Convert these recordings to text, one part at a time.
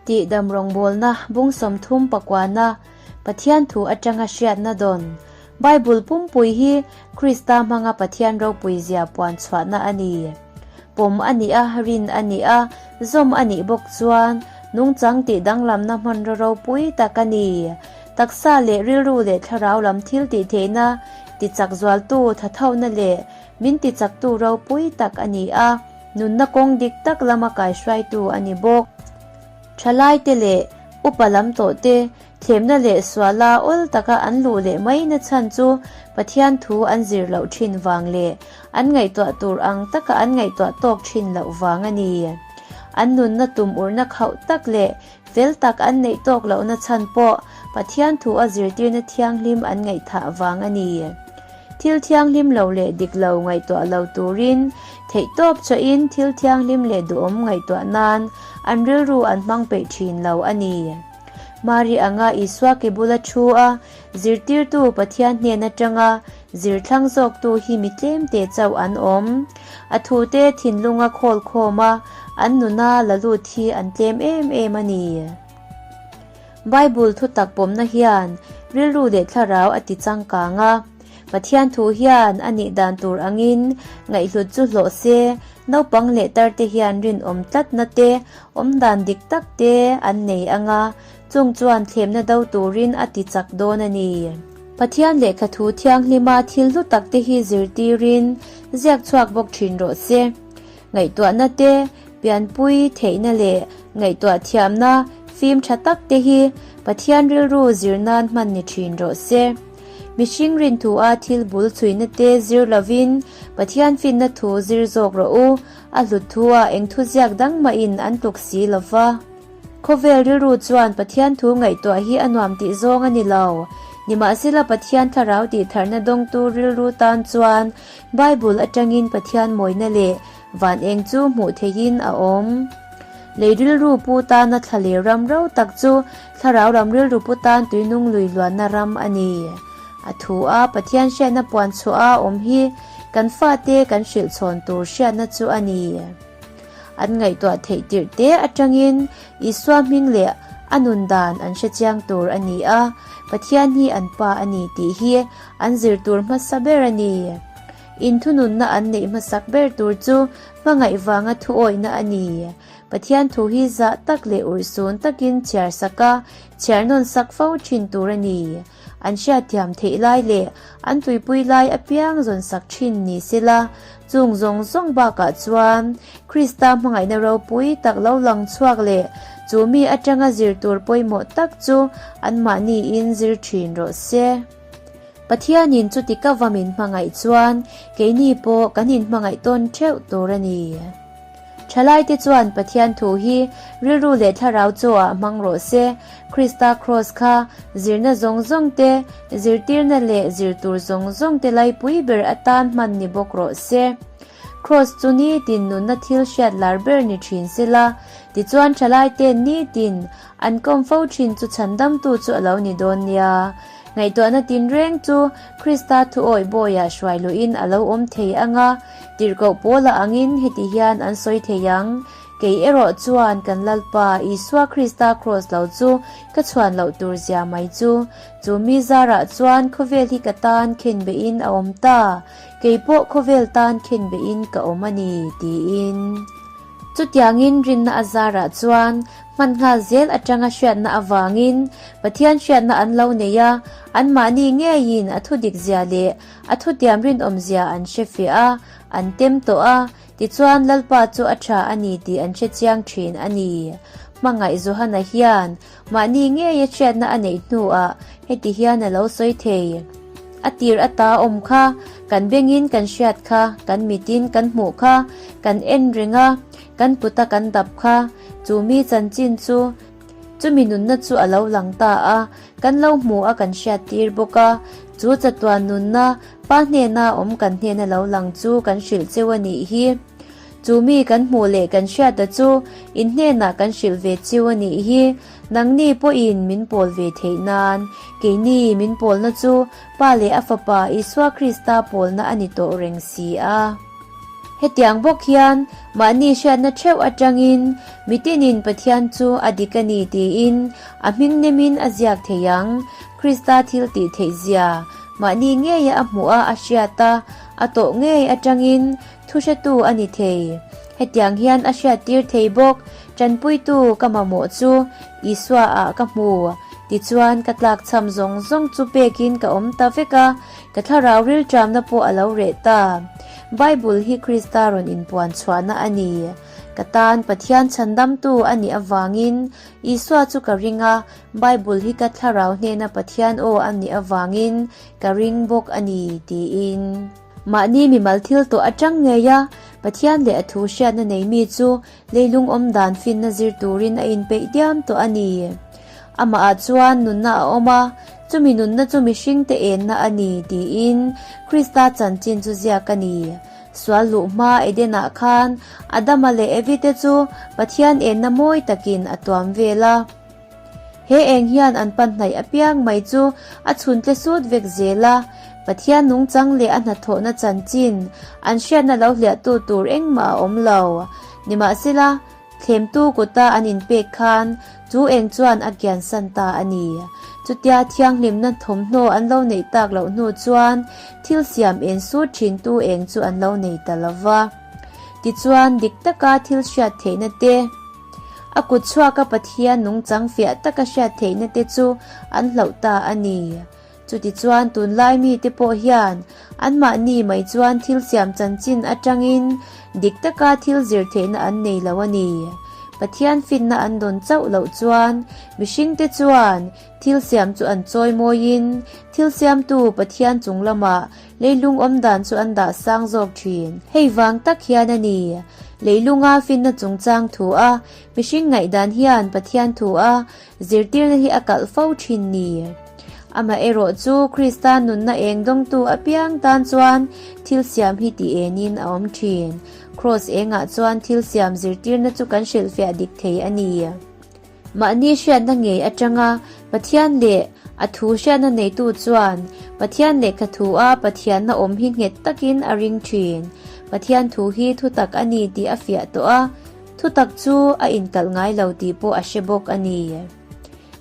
Tihdam rawngbawlna bung 30 pakuana Pathian thu atanga hriatna dawn Bible pumpui hi Krista hmanga Pathian ropui zia puan chhuahna a ni. Pawm a nih a, rin a nih a, zawm a nih bawk chuan nungchang tih danglamna hmanraw ropui tak a ni. Taksa leh rilru leh thlarau lam thil tih theihna tichak zualtu thathona leh min tichaktu ropui tak a ni a, nunna kawng dik tak lama kaihruaitu a ni bawk. Thalaite leh upa lam tawhte Thlemna leh suala awl taka an luh leh mai na chhan chu Pathian thu an zir loh thin vang leh an ngaihtuah tur ang taka an ngaihtuah tawk thin loh vang a ni. An nunna tum urna khauh tak leh fel tak an neih tawk lohna chhan pawh Pathian thu a zirtirna thianghlim an ngaihthah vang a ni. Thil thianghlim lo leh dik lo ngaihtuah lo turin theihtawp chawhin thil thianghlim leh duhawm ngaihtuah nan an rilru an hmang peih thin lo a ni. Mari anga Isua ke bula thu a, zirtirtu Pathian hnen atanga zir thlang zawktu hi mi tlemte chauh an awm. A thute thinlunga khawl khawm a, an nuna la lut hi an tlem em em a ni. Bible thutak pawmna hian rilru leh thlarau a ti changkang a. Pathian thu hian a nih dan tur angin ngaihhlut chu hlawh se, naupang leh tarte hian rinawm tlatna te, awmdan dik tak te an nei ang a, chung chuan thlemna do turin a ti chak dawn a ni. Pathian lehkha thu thianghlima thil hlu tak te hi zirtirin ziak chhuak bawk thin rawh se. Ngaihtuahna te, pianpui theihna leh ngaihtuah thiamna fim tha tak te hi Pathian rilru zir nan hman ni thin rawh se. Mihring rinthu a thil bul chhuina te zir lovin Pathian finna thu zir zawk rawh u, a hlut thu ah eng thu ziak dang mahin an tluk si lo va. Khawvel rilru chuan Pathian thu ngaihtuah hi a nuam tih zawng a ni lo. Nimahsela Pathian thlarau tih tharna dawngtu rilru tan chuan Bible atangin Pathian mawina leh van eng chu hmuh theihin a awm. Lei rilru pu tana thla leh ram ro tak chu thlarau ram rilru pu tan tuinung lui luanna ram a ni. A thu a Pathian hriatna puan chhuah a awm hi kan fate kan hrilh chhawn tur hriatna chu a ni. An ngaihtuah theih tirh te atangin Isua hming leh a nun dan an hre chiang tur a ni a, Pathian hi an pa a ni tih hi an zir tur hmasa ber a ni. Inthununna an neih hmasak ber tur chu hmangaih vanga thuawihna a ni. Pathian thu hi zah tak leh urhsun takin chhiar sak a, chhiar nawn sak fo thin tur a ni. An hriatthiam theih lai leh an tuipui lai apiang zawn sak thin ni sela, chung zawng zawng bakah chuan Krista hmangaihna ropui tak lo lang chhuak leh chu mi atanga zir tur pawimawh tak chu anmahniin zir thin rawh se. Pathianin chuti ka va min hmangaih chuan keini pawh kan inhmangaih tawn theuh tur a ni. Thalaite chuan Pathian thu hi rilru leh thlarau chawah hmang rawh se, Krista Kraws kha zirna zawng zawng te, zirtirna leh zirtur zawng zawng te laipui ber atan hman ni bawk rawh se. Kraws chu nitin nunna thil hriat lar ber ni thin sela, tichuan thalaite nitin an kawm fo thin chu chhandamtu chu a lo ni dawn nia. Ngaihtuahna tinreng chu Krista thuawih bawiah hruai luhin a lo awm thei ang a, tirhkoh pawla angin heti hian an sawi thei ang, Kei erawh chuan kan Lalpa Isua Krista kraws lo chu ka chhuan loh tur zia mai chu. Chu mi zarah chuan khawvel hi ka tan khenbehin a awm ta, kei pawh khawvel tan khenbehin ka awm a ni, tiin. Chutiangin rinna a zarah chuan hman nghal zel atanga hriatna avangin Pathian hriatna an lo nei a, anmahni ngeiin a thudik zia leh a thutiam rinawm zia an hre fiah a, an tem tawh a, tichuan Lalpa chu a tha a ni tih an hre chiang thin a ni. Hmangaih Johana hian mahni ngeia hriatna a neih hnuah heti hian a lo sawi thei. A tir ata awm kha, kan bengin kan hriat kha, kan mitin kan hmuh kha, kan en reng a, kan kuta kan dap kha, chu mi chanchin chu, chumi nunna chu a lo lang ta a, kan lo hmu a kan hriat tir bawk a, chu chatuan nunna pa hnena awm kan hnena lo lang chu kan hrilh cheu a nih hi. Chu mi kan hmuh leh kan hriata chu in hnenah kan hrilh ve chiu a nih hi. Nangni pawhin min pawl ve theih nan, keini min pawlna chu Pa leh a Fapa Isua Krista pawlna a ni tawh reng si a. Hetiang bawk hian mahni hriatna theuh atangin mitinin Pathian chu a dik a ni tiin a hming nemin a ziak thei ang. Krista thil tih theih zia mahni ngeia a hmuh a, a hriat a, a tawh ngei atangin thuhretu a ni thei. Hetiang hian a hriattir thei bawk, Tanpuitu ka mamawh chu Isua ah ka hmu. Tichuan ka tlakchham zawng zawng chu pekin ka awm ta vek a, Ka thlarau rilṭamna pawh a lo reh ta. Bible hi Krista rawn inpuan chhuahna a ni. Ka tan Pathian chhandamtu a nih avangin Isua chu ka ring a, Bible hi ka thlarau hnena Pathian aw a nih avangin ka ring bawk a ni, tiin. Mahni mimal thil tawh aṭang ngei a, Pathian leh a thu hriatna nei mi chu Leilung awm dan finna zir turin a inpeih diam tawh a ni. Amahah chuan nunna a awm a, chumi nunna chu mihringte enna a ni, tiin Krista chanchin chu ziak a ni. Sual luh hma Edenah khan Adama leh Evi te chu Pathian enna mawi takin a tuam vel a. He eng hian an pan hnaih apiang mai chu a chhun tle sut vek zel a, Pathian nungchang leh a hnathawhna chanchin an hriatna lo hliahtu tur engmah a awm lo. Nimahsela, thlemtu kuta an inpek khan chu eng chuan a kiansan ta a ni. Chutia thianghlimna thawmhnaw an lo neih tak loh hnu chuan thil siam en sut thintu eng chu an lo nei ta lo va. Tichuan, dik taka thil hriat theihna te, A kut chhuaka Pathian nungchang fiah taka hriat theihna te chu an hlauh ta a ni. Chutichuan tunlai mite pawh hian anmahni mai chuan thil siam chanchin atangin dik taka thil zir theihna an nei lo a ni. Pathian finna an dawn chauh loh chuan mihringte chuan thil siam chu an chawi mawiin thil siamtu Pathian chung lamah Leilung awm dan chu an dah sang zawk thin. Hei vang tak hian a ni. Leilunga finna chungchang thu a, mihring ngaihdan hian Pathian thu a zirtirna hi a kalh fo thin ni. Amaherawh chu Krista nunna eng dawngtu apiang tan chuan thil siam hi ti enin a awm thin. Kraws engah chuan thil siam zirtirna chu kan hrilhfiah dik thei a ni. Mahni hriatna ngei atanga Pathian leh a thu hriatna neitu chuan Pathian lehkha thu a Pathianna awm hi nghet takin a ring thin. Pathian thu hi thutak a ni tih a fiah tawh a, thutak chu a inkalh ngai lo tih pawh a hre bawk a ni.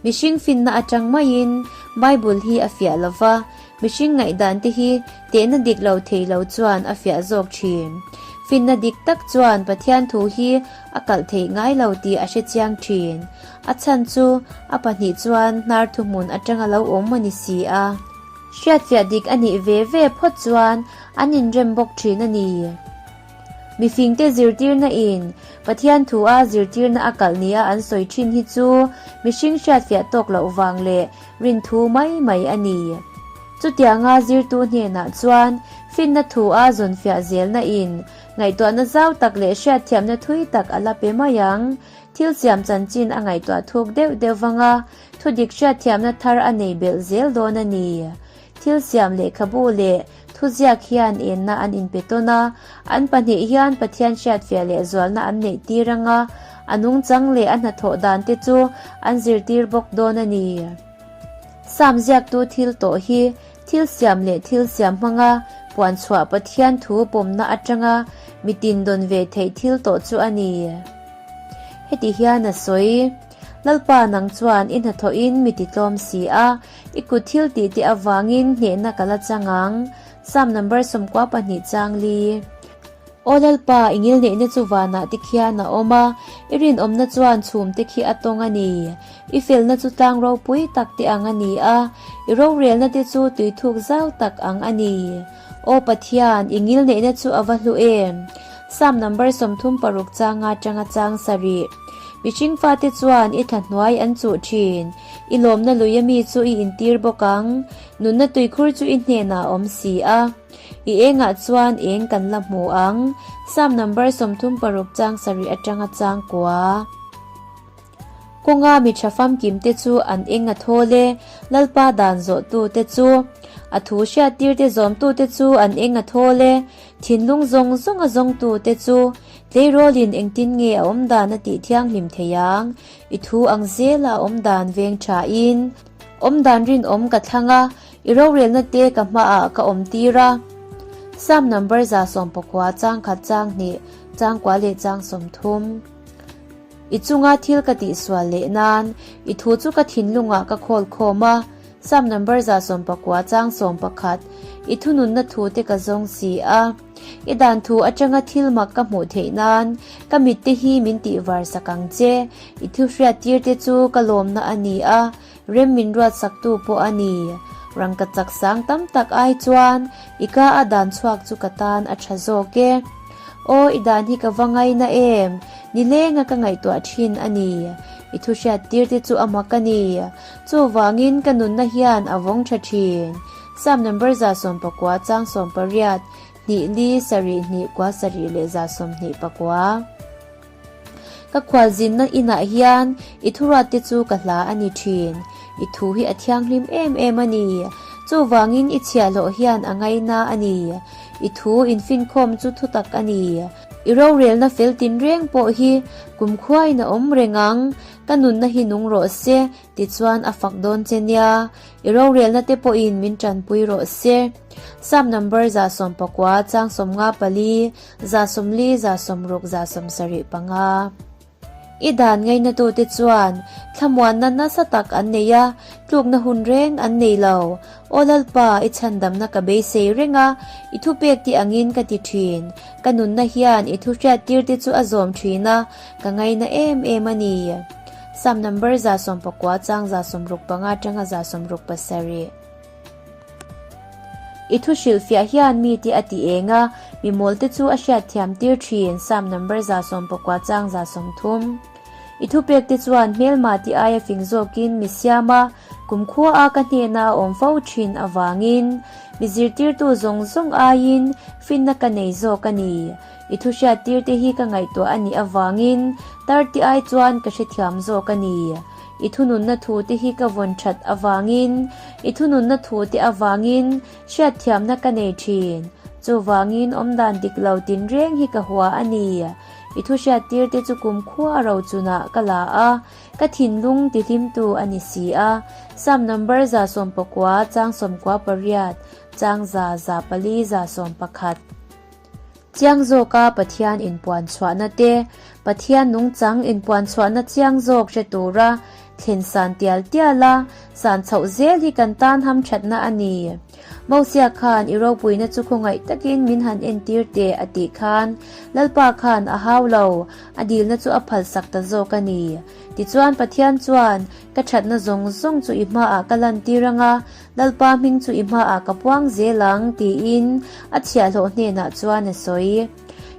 Mihring finna atang maiin Bible hi a fiah lo va, Mihring ngaihdan te hi tehna dik lo thei lo chuan a fiah zawk thin. Finna dik tak chuan Pathian thu hi a kalh theih ngai lo tih a hre chiang thin. A chhan chu a pahnih chuan hnar thuhmun atanga lo awm a ni si a. Hriatfiah dik a nih ve ve phawt chuan an inrem bawk thin a ni. Mifingte zirtirna in Pathian thu a zirtirna a kalh nia an sawi thin hi chu mihring hriatfiah tawk loh vang leh rinthu mai mai a ni. Chutianga zirtu hnenah chuan finna thu a zawnfiah zelna in ngaihtuahna zau tak leh hriatthiamna thui tak a la pe mai ang. Thil siam chanchin a ngaihtuah thuk deuh deuh vanga thudik hriatthiamna thar a nei belh zel dawn a ni. Thil siam lehkhabu leh Thuziak hian enna an inpe tawn a, an pahnih hian Pathian hriatfiah leh zualna an neih tir ang a, a nungchang leh a hnathawh dan te chu an zirtir bawk dawn a ni. Sam ziaktu thil tawh hi thil siam leh thil siam hmanga puan chhuah Pathian thu pawmna atanga mitin dawn ve theih thil tawh chu a ni. Heti hian a sawi, Lalpa nang chuan i hnathawhin mi titlawm si a, I kut thil tih te avangin hnehna ka la chang ang. Psalm number 12 chang li. Aw Lalpa, i ngilneihna chu vanah te khian a awm a, i rinawmna chuan chhum te khi a tawng a ni. I felna chu tlang ropui tak te ang a ni a, i rorelna te chu tuithuk zau tak ang a ni. Aw Pathian, i ngilneihna chu a va hlu em! Psalm number 36 changa tanga chang sarih. Mihring fate chuan i thla hnuai an chuh thin. I lawmna lui a mi chu i intir bawk ang, nunna tuikhur chu i hnenah a awm si a. I engah chuan eng kan la hmu ang, Psalm number 36 chang sarih atanga chang kua. Kawnga mi tha famkim te chu an eng a thawl e, Lalpa dan zawhtu te chu. A thu hriattir te zawmtu te chu an eng a thawl e, thinlung zawng zawng a zawngtu te chu. Tleirawlin engtin nge a awm dan a tih thianghlim thei ang? I thu ang zela awm dan veng thain, awm dan rinawm ka thlang a, i rorelna te ka hmaah ka awm tir a. Salm number 119 chang khat chang hnih chang kua leh chang 30. I chunga thil ka tihsual leh nan i thu chu ka thinlungah ka khawl khawm a, Salm number 119 chang 11, I thununna thu te ka zawng si a. I dan thu atanga thil mak ka hmuh theih nan ka mit te hi min tih var sak ang che. I thu hriat tir te chu ka lawmna a ni a, rem min ruat sak tu pawh a ni. Rangka chak sang tam tak ai chuan i ka a dan chhuak chu ka tan a tha zawk e. Aw i dan hi ka va ngaina em, nilenga ka ngaihtuah thin a ni. I thu hriat tir te chu a mak a ni. Chuvangin ka nunna hian a vawng tha thin. Salm number 19 chang 18, hnih li, sarih hnih, kua sarih leh 29. Ka khualzinna inah hian i thuruat te chu ka hla a ni thin. I thu hi a thianghlim em em a ni. Chuvangin i chhiahhlawh hian a ngaina a ni. I thu infinkhawm chu thutak a ni. I rorelna fel tinreng pawh hi kumkhuain a awm reng ang. Ka nunna hi nung rawh se, tichuan a fak dawn che nia. I rorelna te pawhin min tanpui rawh se. Salm number 19 chang 54, 40, 60, 75. I dan ngainatute chuan thlamuanna nasa tak an nei a, tlukna hun reng an nei lo. Aw Lalpa, i chhandamna ka beisei reng a, i thupek tih angin ka ti thin. Ka nunna hian i thu hriattirte chu a zawm thin a, ka ngaina em em a ni. Salm number 19 chang 65 atanga 67. I thu hrilhfiah hian mite a ti eng a, mi mawlte chu a hriatthiam tir thin, Salm number 19 chang 30. I thupekte chuan hmelma ti aia fing zawkin mi siam a, kumkhua a ka hnena a awm fo thin avangin mi zirtirtu zawng zawng aiin finna ka nei zawk a ni. I thu hriattirte hi ka ngaihtuah a nih avangin tar ti ai chuan ka hrethiam zawk a ni. I thununna thute hi ka vawn that avangin, i thununna thute avangin hriatthiamna ka nei thin. Chuvangin awmdan dik lo tinreng hi ka hua a ni. I thu hriattirte chu kumkhua a rochunah ka la a, ka thinlung tihlimtu a ni si a. Salm number 19 chang 98, chang 100 4 111. Chiang zawka Pathian inpuan chhuahna te, Pathian nungchang inpuan chhuahna chiang zawk hre tura thlen san tial tial a, san chhoh zel hi kan tan hamthatna a ni. Mosia khan i ropuina chu khawngaih takin min han entir teh a tih khan Lalpa khan a hau lo, a dilna chu a phalsak ta zawk a ni. Tichuan Pathian chuan, Ka thatna zawng zawng chu i hmaah ka lantir anga, Lalpa hming chu i hmaah ka puang zel ang, tiin a chhiahhlawh hnenah chuan a sawi.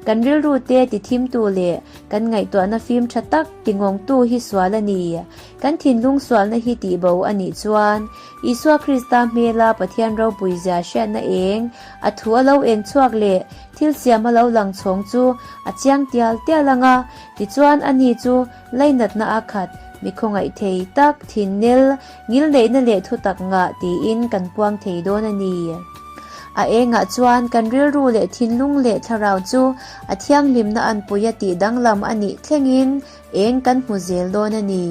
Kan rilru te tithimtu leh kan ngaihtuahna fim tha tak tingawngtu hi sual a ni. Kan thinlung sualna hi tihbo a nih chuan Isua Krista hmela Pathian ropui zia hriatna eng, a thu a lo eng chhuak leh thil siam a lo lang chhawng chu a chiang tial tial ang a, tichuan ani chu Lainatna a khat, mi khawngaih thei tak, thinnel, ngilneihna leh thutak ngah tiin kan puang thei dawn a ni. A engah chuan kan rilru leh thinlung leh thlarau chu a thianghlimna anpuia tih danglam a nih thlengin eng kan hmu zel dawn a ni.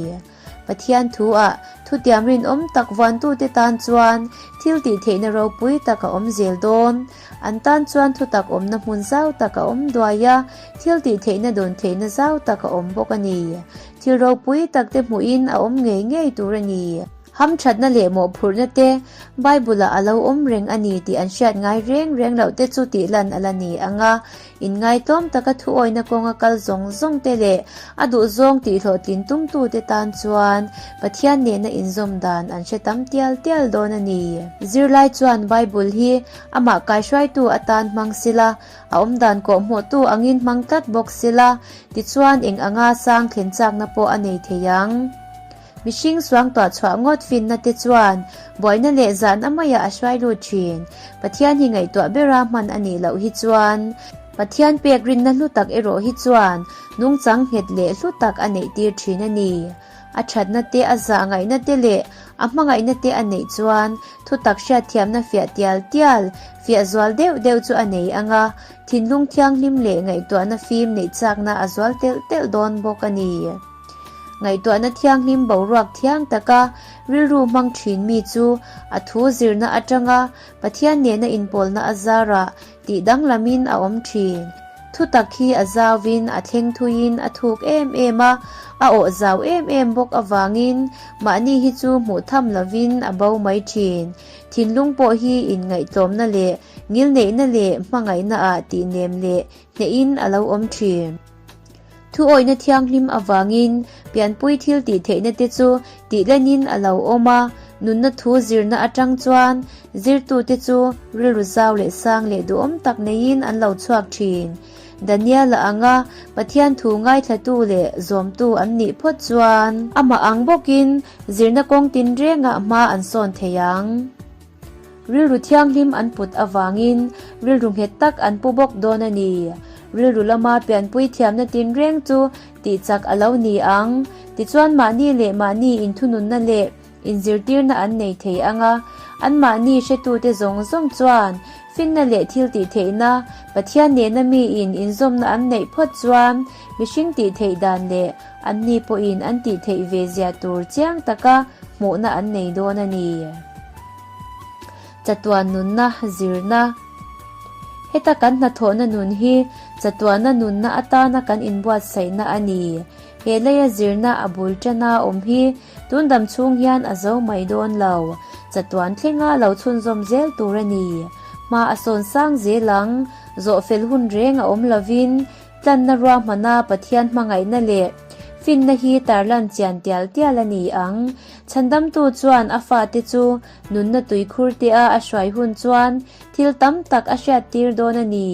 Pathian thu-ah thutiam rinawm tak vuantute tan chuan thil tih theihna ropui tak a awm zel dawn. An tan chuan thutak awmna hmun zau tak a awm duai a, thil tih theihna dawn theihna zau tak a awm bawk a ni. Thil ropui tak te hmuhin a awm ngei ngei tur a ni. Hamthatna leh mawhphurhna te Bible-ah a lo awm reng a ni tih an hriat ngai reng reng loh te chu tih lan a la ni ang a. Inngaitawm taka thuawina kawnga kal zawng zawng te leh a duhzawng tih hlawhtlin tumtute tan chuan Pathian nena inzawm dan an hre tam tial tial dawn a ni. Zirlai chuan Bible hi amah kaihruaitu atan hmang sila, a awmdan kawhhmuhtu angin hmang tlat bawk sila, tichuan eng anga sang thlen chakna pawh a nei thei ang. Mihring suangtuah chhuah ngawt finna te chuan buaina leh zahna maiah a hruai lut thin. Pathian hi ngaihtuah bera hman a nih loh hi chuan Pathian pek rinna hlu tak erawh hi chuan nungchang nghet leh hlu tak a neih tir thin a ni. A thatna te, a zah ngaihna te leh a hmangaihna te a neih chuan thutak hriatthiamna fiah tial tial, fiah zual deuh deuh chu a nei ang a, thinlung thianghlim leh ngaihtuahna fim neih chakna a zual telh telh dawn bawk a ni. Ngaihtuahna thianghlim boruak thiang taka rilru hmang thin mi chu a thu zirna atanga Pathian nena inpawlna a zarah. Tih danglamin a awm thin. Thutak hi a zauvin a thleng thuiin a thuk em em a, a awh zau em em bawk avangin mahni hi chu hmuh tham lovin a bo mai thin. Thinlung pawh hi inngaihtlawmna leh ngilneihna leh hmangaihna ah tihnem leh hnehin a lo awm thin. Thuawihna thianghlim avangin pianpui thil tih theihna te chu tihlenin a lo awm a, nunna thu zirna atang chuan zirtute chu rilru zau leh sang leh duhawm tak neiin an lo chhuak thin. Daniela anga Pathian thu ngaithlatu leh zawmtu an nih phawt chuan amah ang bawkin zirna kawng tinrengah hma an sawn thei ang. Rilru thianghlim an put avangin rilru nghet tak an pu bawk dawn a ni. Rilru lama pianpui thiamna tinreng chu tihchak a lo ni ang. Tichuan mahni leh mahni inthununna leh inzirtirna an nei thei ang a, anmahni hretute zawng zawng chuan finna leh thil tihtheihna Pathian nena miin inzawmna an neih phawt chuan mihring tihtheih dan leh anni pawhin an tihtheih ve zia tur chiang taka hmuhna an nei dawn a ni. Chatuan nunna zirna Heta kan hnathawhna nun hi chatuanna nunna atana kan inbuatsaihna a ni. He leia zirna a bul tana awm hi tun dam chhung hian a zo mai dawn lo. Chatuan thlenga lo chhunzawm zel tur a ni. Hma a sawn sang zel ang, zawhfel hun reng a awm lovin Tlanna ruahmana Pathian hmangaihna leh finna hi tarlan chian tial tial a ni ang. Chhandamtu chuan a fate chu nunna tuikhur tea a hruai hun chuan thil tam tak a hriattir dawn a ni.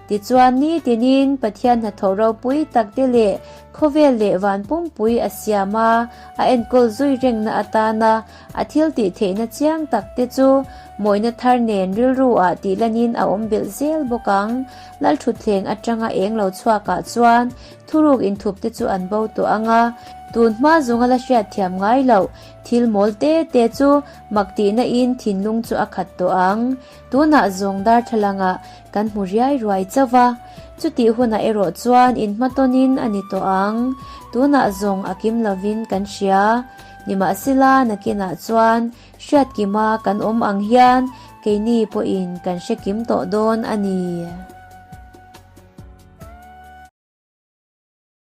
Tichuan, nitinin Pathian hnathawh ropui takte leh khawvel leh van pumpui a siam a, a enkawl zui rengna atana a thil tih theihna chiang takte chu mawina thar nen rilru ah tihlanin a awm belh zel bawk ang. Lalthutthleng atanga eng lo chhuakah chuan thuruk inthupte chu an bo tawh ang a, tun hma zunga la hriatthiam ngai loh thil mawl te te chu mak tihna in thinlung chu a khat tawh ang. Tunah zawng darthlalangah kan hmu riai ruai chauh va, chutih hunah erawh chuan inhmatawnin a ni tawh ang. Tunah zawng a kim lovin kan hria. Nimahsela nakinah chuan Hriatkima kan awm ang hian keini pawhin kan hre kim tawh dawn a ni.